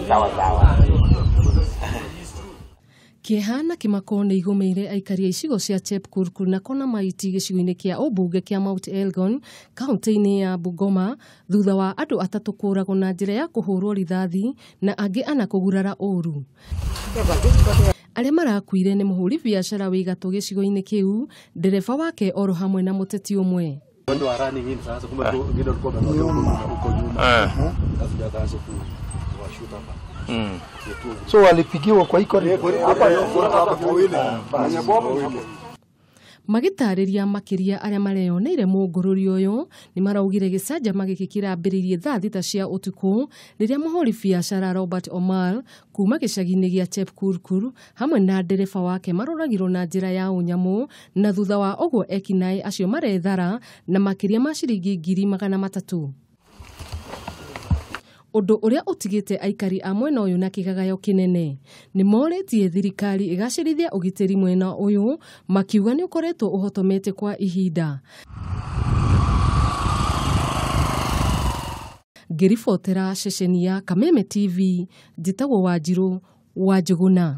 Sawa sawa. Kĩeha na kĩmako nĩ igũmĩire aikari a icigo cia Chepkurkur na Kona Maiti gĩcigo-inĩ kĩa ũmbunge kĩa Mount Elgon kaunti-inĩ ya Bungoma thutha wa andũ 3 kũragwo na njĩra ya kũhũrwo rithathi na angĩ 4 kũgurara ũru. Arĩa marakuire nĩ mũhũri biacara wĩ gatũ gĩcigo-inĩ kĩu, ndereba wake oro hamwe na mũteti ũmwe. So walipigiwa kwa iko Magĩtarĩria makĩria arĩa mareyoneire mũngũrũri ũyũ nĩ maraugire gĩcanjama gĩkĩ kĩrambĩrĩirie thaa 6 cia ũtukũ rĩrĩa mũhũri biacara Robert Omar kuma gĩcagi-inĩ gĩa Chepkurkur hamwe na ndereba wake maroragirwo na njĩra ya ũnyamũ, na thutha wa ũguo ekinaĩ acio marethara na makĩria ma ciringi 300,000. Ũndũ ũrĩa ũtigĩte aikari a mwena ũyũ na kĩgagayo kĩnene. Nĩ morĩtie thirikari ĩgacĩrithie ũgitĩri mwena ũyũ, makiuga nĩ ũkoretwo ũhotomete kwa ihinda. Ngĩribotera ceceni ya Kameme TV, njĩtagwo Wanjirũ wa Njũgũna.